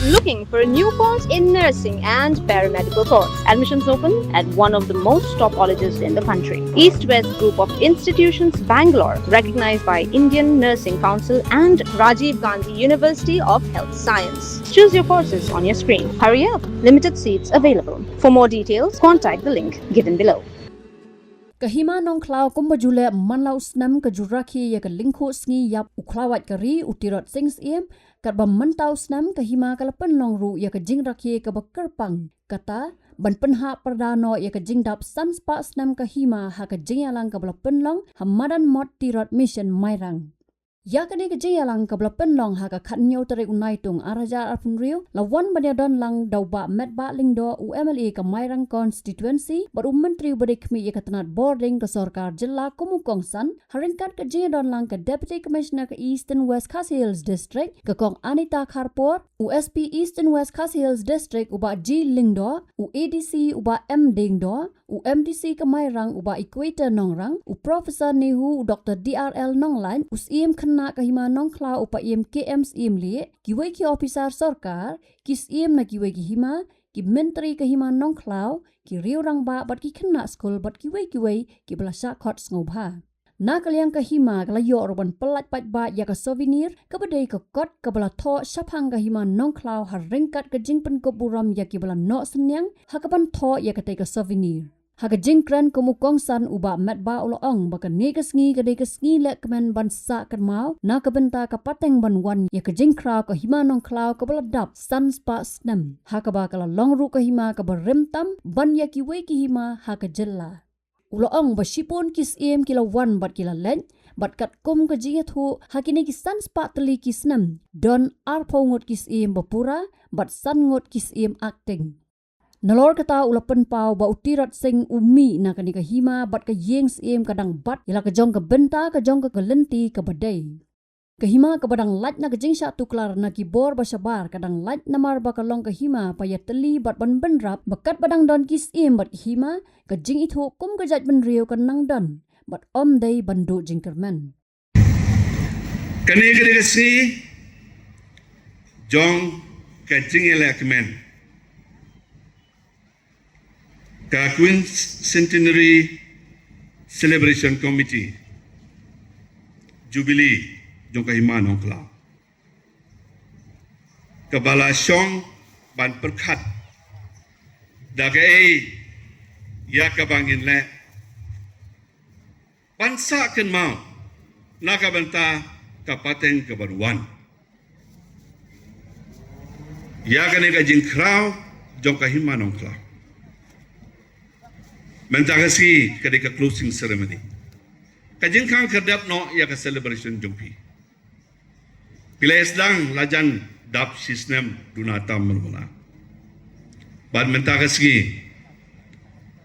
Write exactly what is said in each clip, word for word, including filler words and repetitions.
Looking for a new course in nursing and paramedical course? Admissions open at one of the most top colleges in the country. East West Group of Institutions, Bangalore, recognized by Indian Nursing Council and Rajiv Gandhi University of Health Science. Choose your courses on your screen. Hurry up, limited seats available. For more details, contact the link given below. Ka Hima Nongkhlaw kumba ju leh man la u snem ka ju rakhe ïa ka lyngkhuh sngi ïap u khlawait ka ri u Tirot Sing Syiem, katba mynta u snem ka hima ka la pynlong ruh ïa ka jingrakhe kaba kyrpang, kata ban pynhap pyrda noh ïa ka jingdap san spah snem ka hima ha ka jingïalang kaba la pynlong ha Madan Mot Tirot Mission, Mairang. Ïa kane ka jingïalang kaba la pynlong ha ka khathynñiew tarik u Naitung ar hajar arphew hynriew la wan ban ïadon lang da u Bah Metbah Lyngdoh, u M L A ka Mairang Constituency bad u Myntri uba dei khmih ïa ka tnat bording ka sorkar jylla kum u kongsan, ha ryngkat ka jingïadon lang ka Deputy Commissioner ka Eastern West Khasi Hills District ka Kong Anita Kharpor, u S P Eastern West Khasi Hills District u Bah G Lyngdoh, u A D C u Bah M Diengdoh, u M D C ka Mairang u Bah Equator Nongrang, u Professor Nehu, u Doktor D R L Nonglait, u Syiem Khynnah ka Hima Nongkhlaw u Paiem K M Syiemlieh, kiwei ki ophisar sorkar, ki syiem na kiwei ki hima, ki myntri ka Hima Nongkhlaw, ki riew rangbah bad ki khynnah skul bad kiwei kiwei kiba la shah khot sngewbha. Na ka liang ka hima ka la ïoh ruh ban pyllait paidbah ïa ka souvenir kaba dei ka kot kaba la thoh shaphang ka Hima Nongkhlaw ha ryngkat ka jingpynkup burom ïa kiba la noh synñiang ha kaban thoh ïa katei ka souvenir. Ha ka jingkren kum u kongsan u Bah Metbah u la ong ba kane ka sngi ka dei ka sngi lehkmen ban sah kynmaw na ka bynta ka pateng ban wan ïa ka jingkhraw ka Hima Nongkhlaw kaba la dap san spah snem, ha kaba ka la long ruh ka hima kaba rim tam ban ïa kiwei ki hima ha ka jylla. U la ong ba shibun ki syiem ki la wan bad ki la leit, bad katkum ka jingïathuh, ha kine ki san spah tylli ki snem don arphew ngut ki syiem ba pura bad san ngut ki syiem acting. Nalor kata u la pynpaw ba u Tirot Sing u mih na kane ka hima bad ka ïing syiem ka dang bat ïa la ka jong ka bynta ka jong ka, ka lynti kaba dei. Ka hima kaba dang lait na ka jingshah tuklar na ki bor ba shabar ka dang lait namar ba ka long ka hima ba ïatylli bad ban bynrap ba katba dang don ki syiem bad ki hima, ka jingithuh kum ka jaitbynriew ka nang don bad ym dei ban duh jingkyrmen. Kane ka dei ka sngi jong ka jingïalehkmen. Ka Quincentenary Celebration Committee, Jubilee jong ka Hima Nongkhlaw, kaba la shong ban pyrkhat da kaei ïa kaba ngin leh ban sah kynmaw na ka bynta ka pateng kaban wan ïa kane ka jingkhraw jong ka Hima Nongkhlaw. Mynta ka sngi ka dei ka closing ceremony. Ka jingkhang khyrdep noh ïa ka celebration jong phi. Phi la sdang la jan dap shi snem duna tam mynta. Bad mynta ka sngi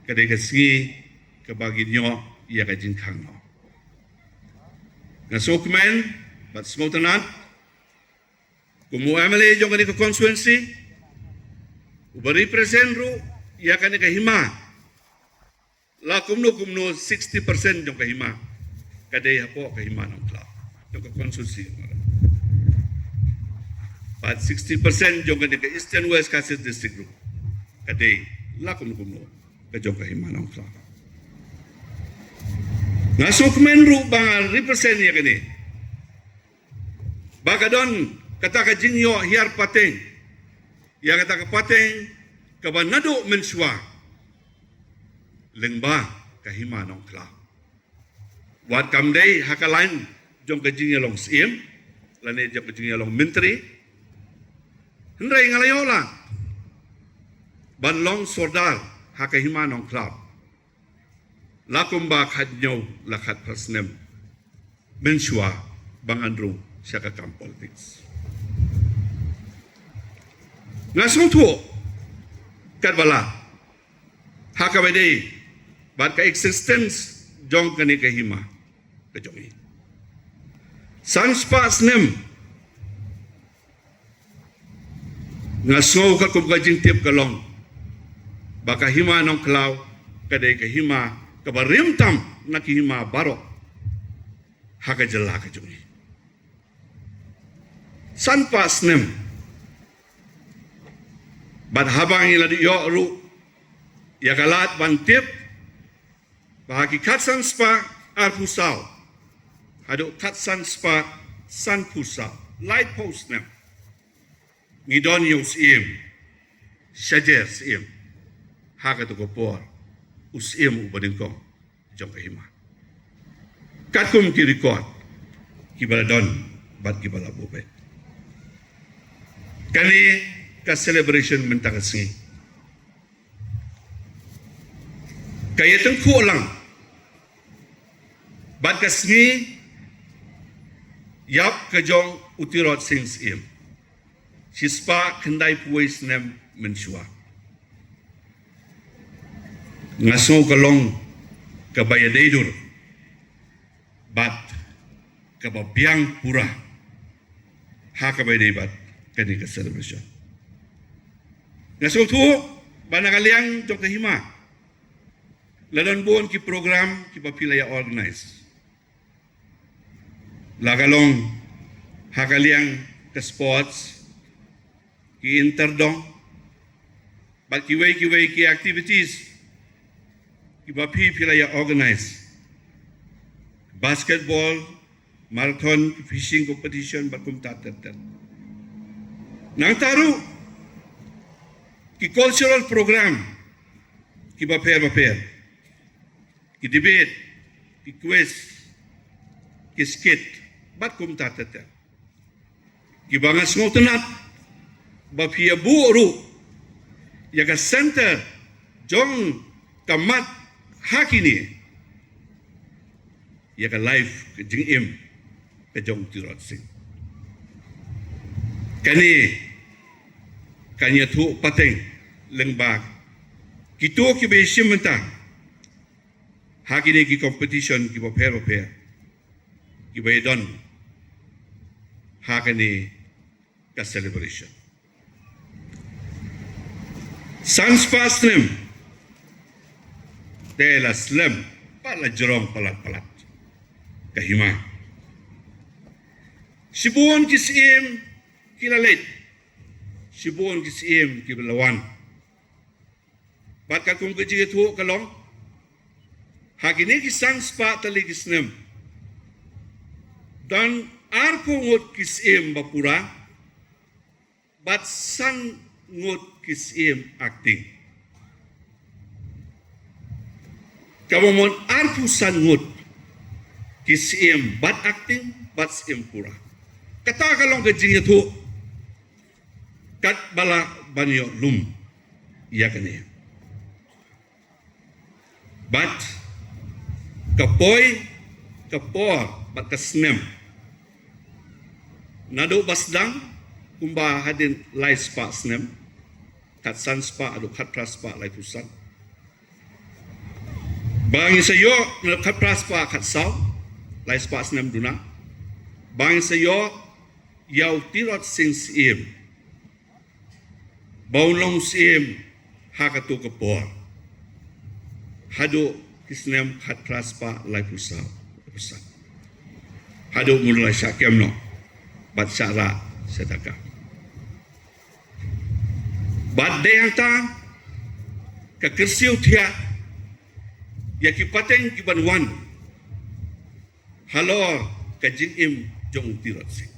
ka dei ka sngi kaba ngin ïoh ïa ka jingkhang noh. Nga sngewkmen bad sngewtynnat kum u M L A jong kane ka constituency uba represent ruh ïa kane ka hima. La kumno kumno sixty percent jong ka hima ka dei hapoh ka Hima Nongkhlaw jong ka constituency. Bad sixty percent jong kane ka Eastern West Khasi District ruh ka dei la kumno kumno ka jong ka Hima Nongkhlaw. Nga sngewkmen ruh ba nga represent ïa kane ba ka don kata ka jingïoh hiar pateng ïa kata ka pateng kaba naduh mynshuwa lyngba ka Hima Nongkhlaw. Wat kam dei ha ka lain jong ka jingïalong syiem lane jong ka jingïalong myntri, hynrei nga la ïoh lang ban long sordar ha ka Hima Nongkhlaw la kumba khathynñiew la khatphra snem mynshuwa ba ngan rung sha ka kam politics. Nga sngewthuh katba la ha kaba dei bad ka existence jong kane ka hima ka jong i. San spah snem nga sngew katkum ka jingtip ka long ba ka Hima Nongkhlaw ka dei ka hima kaba rim tam na ki hima baroh ha ka jylla ka jong i. San spah snem Bad haba ngi la ïoh ruh ïa ka lad ban tip ba ha ki khatsan spah arphew saw haduh khatsan spah sanphew saw, laiphew snem, ngi don ïa u Syiem, Shajer Syiem, ha kato ka por u Syiem uba nyngkong jong ka hima. Katkum ki record kiba la don bad kiba la buh beit. Kane ka celebration mynta ka sngi ka ïatyngkhuh lang bad ka sngi ïap ka jong u Tirot Sing Syiem, shispah khyndaiphew wei snem mynshuwa. Nga sngew ka long kaba ïadei dur bad kaba biang pura ha kaba ïadei bad kane ka celebration. Nga sngewthuh ba na ka liang jong ka hima la don bun ki program kiba phi la ïa organize, la ka long ha ka liang ka sports, ki inter dong bad kiwei kiwei ki activities kiba phi phi la ïa organize, basketball, marathon, fishing competition bad kumta ter ter. Nangta ruh ki cultural program kiba pher ba pher, ki debate, ki quiz, ki skit bad kumta ter ter, kiba nga sngewtynnat ba phi ïa buh ruh ïa ka center jong ka mat ha kine, ïa ka life, ka jingim ka jong u Tirot Sing. Kane kan ïathuh pateng lyngba kito kiba ïashim bynta ha kine ki competition kiba pher ba pher kiba ïadon ha kane ka celebration. San spah snem te la slem bad la jrong palat palat ka hima. Shibun ki syiem ki la leit, shibun ki syiem ki la wan. Bad katkum ka jingïathuh ka long, ha kine ki san spah tylli ki snem, don arphew ngut ki syiem ba pura bad san ngut ki syiem acting. Kaba mon arphew san ngut ki syiem bad acting bad syiem pura. Kata ka long ka jingïathuh katba lah ban ïoh lum ïa kane. Bad ka poi ka por bad ka snem, naduh ba sdang kumba hadien lai spah snem, khatsan spah haduh khatphra spah laiphew san. Ba ngi sa ïoh naduh khatphra spah khatsaw, lai spah snem duna, ba ngi sa ïoh ïa u Tirot Sing Syiem ba un long syiem ha kato ka por haduh ki snem khatphra spah laiphew saw, laiphew san, haduh mut la shah kem noh bad shah rah shah dakha. Bad dei hangta ka kyrsiew thiah ïa ki pateng ki ban wan halor ka jingim jong u Tirot Sing.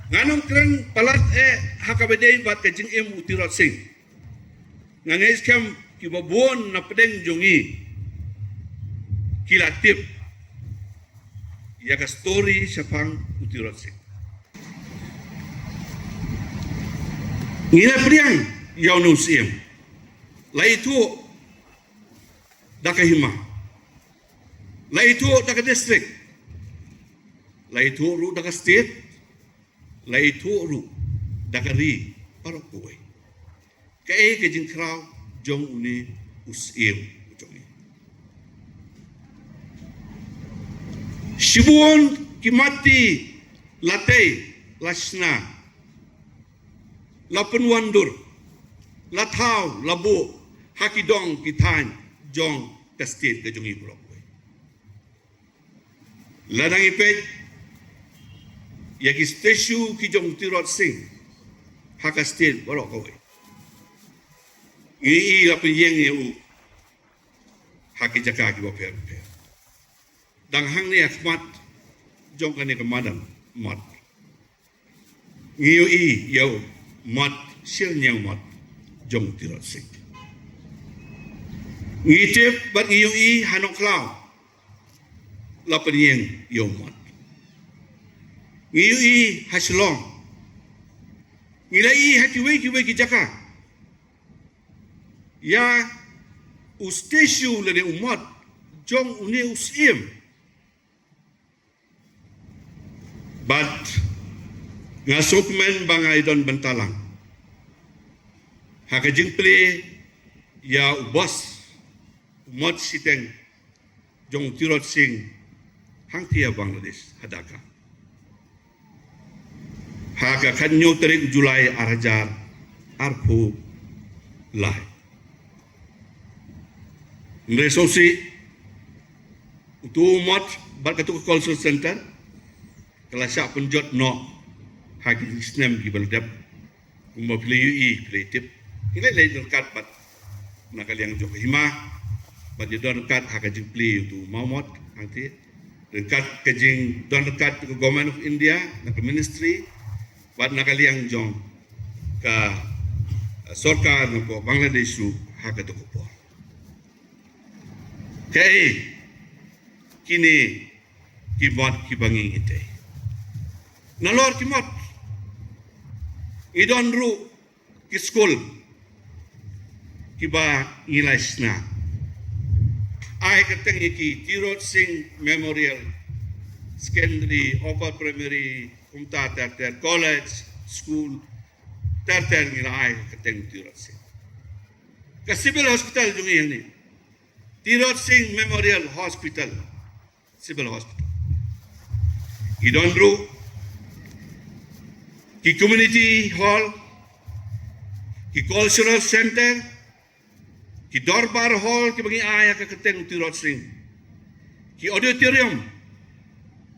Ngan ym kren palat eh ha kaba dei bad ka jingim u Tirot Sing. Nga ngeit skhem kiba bun na pdeng jong ngi ki la tip ïa ka story shaphang u Tirot Sing. Ngi la pdiang ïa u nongsyiem, la ithuh da ka hima, la ithuh da ka district, la ithuh ruh da ka state, la ithuh ruh da ka ri baroh kawei. Kaei ka jingkhraw jong une u syiem u jong ngi? Shibun ki matti la tei la shna, la pynwandur, la thaw la buh ha ki dong ki thaiñ jong ka state ka jong ngi baroh kawei. Lada ngi peit ïa ki statue ki jong Tirot Sing ha ka state baroh kawei, Ngi i la pynïeng ïa u ha ki jaka kiba pher pher. Dang hangne ha khmat jong kane ka madan mot, ngi ïohi ïa u mot, shilynñiang mot jong u Tirot Sing. Ngi tip bad ngi ïohi ha Nongkhlaw la pynïeng ïa u mot. Ngi ïohi ha Shillong. Ngi la i ha kiwei kiwei ki jaka ïa u statue lane u mot jong une u syiem. Bad nga sngewkmen ba nga i don bynta lang ha ka jingplie ïa u bos u mot shiteng jong u Tirot Sing hangtei ha Bangladesh ha Dhaka ha ka khathynñiew tarik July ar hajar arphew lai. Hynrei sngewsih utu u mot bad katu ka cultural center ka la shah pynjot noh ha ki snem kiba la dep. Kumba phi la ïohi, phi la tip, ngi la leit ryngkat bad na ka liang jong ka hima bad ïa don ryngkat ha ka jingplie utu u mawmot hangtei, ryngkat ka jingdon ryngkat ka Government of India na ka ministry bad na ka liang jong ka, eh, sorkar na ka Bangladesh ruh ha katu ka por. Kaei kine ki mot kiba ngi ngeit? Nalor ki mot ngi don ruh ki skul kiba ngi la shna. Ai kyrteng ïa ki Tirot Sing Memorial Secondary, Upper Primary, kumta ter ter, college, school ter ter ngi la ai kyrteng Tirot Sing. Ka Civil Hospital jong ngi hangne, Tirot Sing Memorial Hospital, Civil Hospital. Ngi don ruh ki community hall, ki cultural center, ki dorbar hall kiba ngi ai ha ka kyrteng u Tirot Sing, ki auditorium,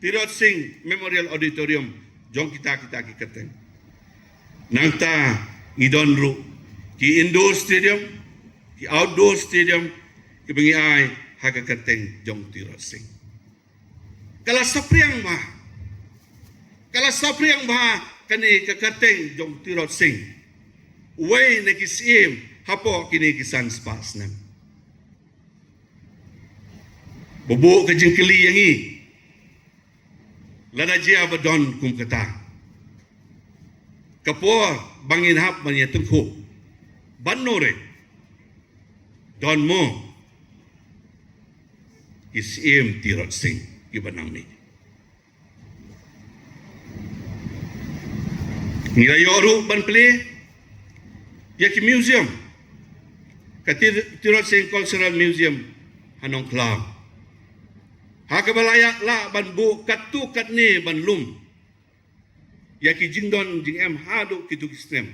Tirot Sing Memorial Auditorium, jong kita kita ki kyrteng. Nangta ngi don ruh ki indoor stadium, ki outdoor stadium kiba ngi ai ha ka kyrteng jong u Tirot Sing. Ka la saphriang bha, ka la saphriang bha kane ka kyrteng jong u Tirot Sing, uwei na ki syiem hapoh kine ki san spah snem. Ba buh ka jingkylli ïa ngi, lada jia ba don kum kata, ka por ba ngin hap ban ïa tyngkhuh ban nore, don mo ki syiem Tirot Sing kiba nang mih? Ngi la ïoh ruh ban plie ïa ki museum, ka Tir-, Tirot Sing Cultural Museum ha Nongkhlaw, ha kaba la ïa lah ban buh katto katne ban lum ïa ki jingdon jingem haduh kito ki snem,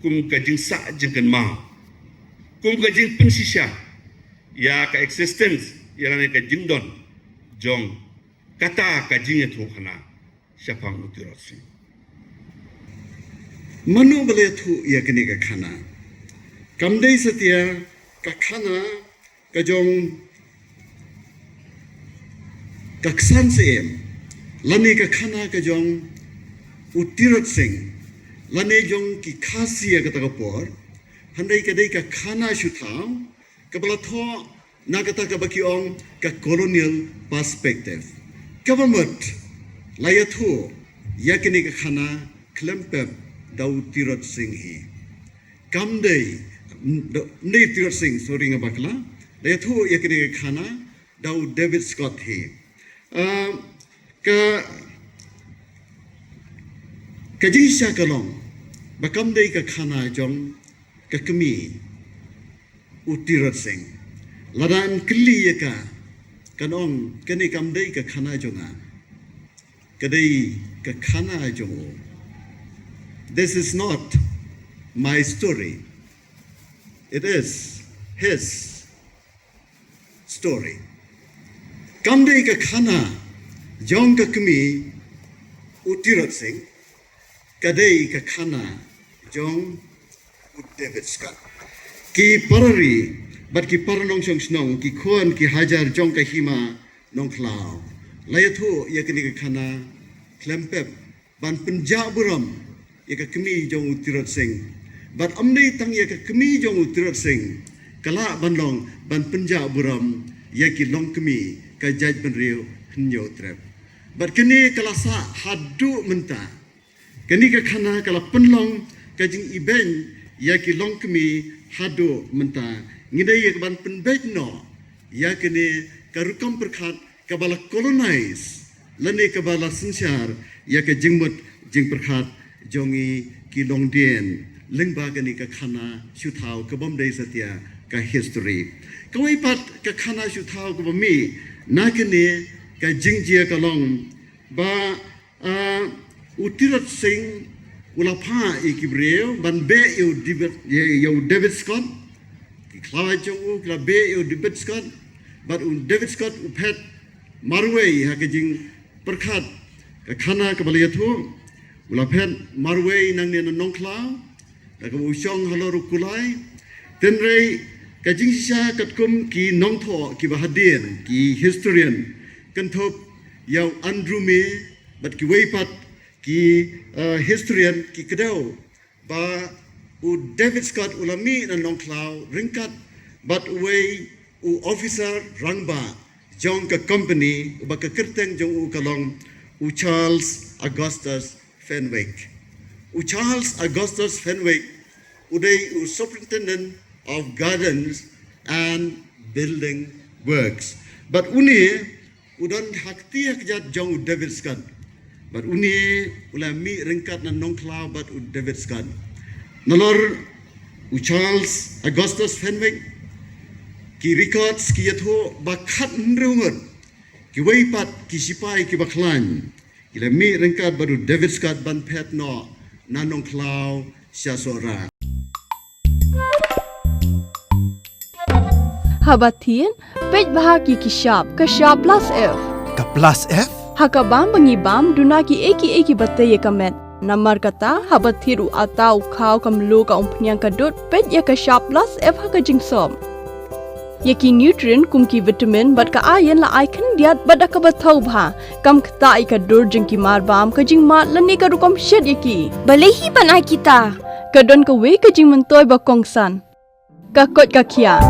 kum ka jingsah jingkynmaw, kum ka jingpynshisha ïa ka existence, ïa lane ka jingdon jong kata ka jingïathuhkhana shaphang u Tirot Sing. Mano ba la ïathuh ïa kane ka khana? Kam dei satia ka khana ka jong ka ksan syiem, lane ka khana ka jong u Tirot Sing, lane jong ki Khasi ha kata ka por, hynrei ka dei ka khana shu thaw kaba la thoh na kata kaba ki ong ka colonial perspective. Kaba mut la ïathuh ïa kane ka khana khlem pep da u Tirot Sing hi. Kam dei, ym dei Tirot Sing, sorry nga bakla. La ïathuh ïa kane ka khana da u David Scott hi. Ah, ka, ka jingshisha ka long ba kam dei ka khana jong ka kmie u Tirot Sing. Lada yn kylli ïa ka, kan ong kane kam dei ka khana jong nga, ka dei ka khana jong u. This is not my story. It is his story. Kam dei ka khana jong ka kmie u Tirot Sing, ka dei ka khana jong u David Scott. Ki para ri bad ki para nongshong shnong, ki khun ki hajar jong ka hima Nongkhlaw, la ïathuh ïa kane ka khana khlem pep ban pynjah burom ïa ka kmie jong u Tirot Sing. Bad ym dei tang ïa ka kmie jong u Tirot Sing, ka lah ban long ban pynjah burom ïa ki longkmie ka jaitbynriew Hynñiewtrep. Bad kane ka la sah haduh mynta. Kane ka khana ka la pynlong ka jingibeiñ ïa ki longkmie haduh mynta. Ngi dei ïa ka ban pynbeit noh ïa kane ka rukom pyrkhat kaba la colonize lane kaba la synshar ïa ka jingmut jingpyrkhat jong ngi ki longdien lyngba kane ka khana shu thaw kaba ym dei satia ka history. Kawei pat ka khana shu thaw kaba mih na kane ka jingjia ka long ba, ah, u Tirot Sing u la phah ïa ki briew ban beh ïa u David, ïa, ïa u David Scott. Ki khlawait jong u ki la beh ïa u David Scott. Bad u David Scott u phet marwei ha ka jingpyrkhat ka khana kaba la ïathuh. U la phet marwei nangne na Nongkhlaw da kaba u shong halor u kulai. Hynrei ka jingshisha katkum ki nongthoh kiba hadien, ki historian, kynthup ïa u Andrew May bad kiwei pat ki, eh, historian, ki kdew ba u David Scott u la mih na Nongkhlaw ryngkat bad uwei u officer rangbah jong ka company uba ka kyrteng jong u ka long u Charles Augustus Fenwick. U Charles Augustus Fenwick u dei u Superintendent of Gardens and Building Works. Bad une u don ha kti ha kjat jong u David Scott. Bad une u la mih ryngkat na Nongkhlaw bad u David Scott. Nalor u Charles Augustus Fenwick, ki records ki ïathuh ba khathynriew ngut kiwei pat ki sipai kiba khlaiñ ki la mih ryngkat bad u David Scott ban phet noh na Nongkhlaw sha Sohra. Haba thied, peit bha ki ki shap, ka shap plus F. Ka plus F? Ha ka bam ba ngi bam, duna ki ei ki ei kiba tei ïa ka met. Namar kata, haba thied u atta, u khaw, ka mluh, ka umphniang, ka dud, peit ïa ka shap plus F ha ka jingsop. Ïa ki nutrient kum ki vitamin bad ka iron la ai khyndiat bad da kaba thaw bha. Kam ktah ïa ka dur jong ki marbam, ka jingmad lane ka rukom shet ïa ki. Balei hi ban ai kita? Ka don kawei ka jingmyntoi ba kongsan. Ka koit ka khiah.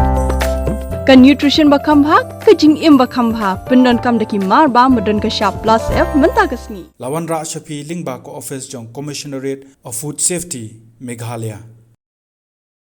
Ka nutrition ba kham bha, ka jingim ba kham bha. Pyndonkam da ki marbam ba don ka shap plus F mynta ka sngi. La wanrah sha phi lyngba ka office jong Commissionerate of Food Safety, Meghalaya.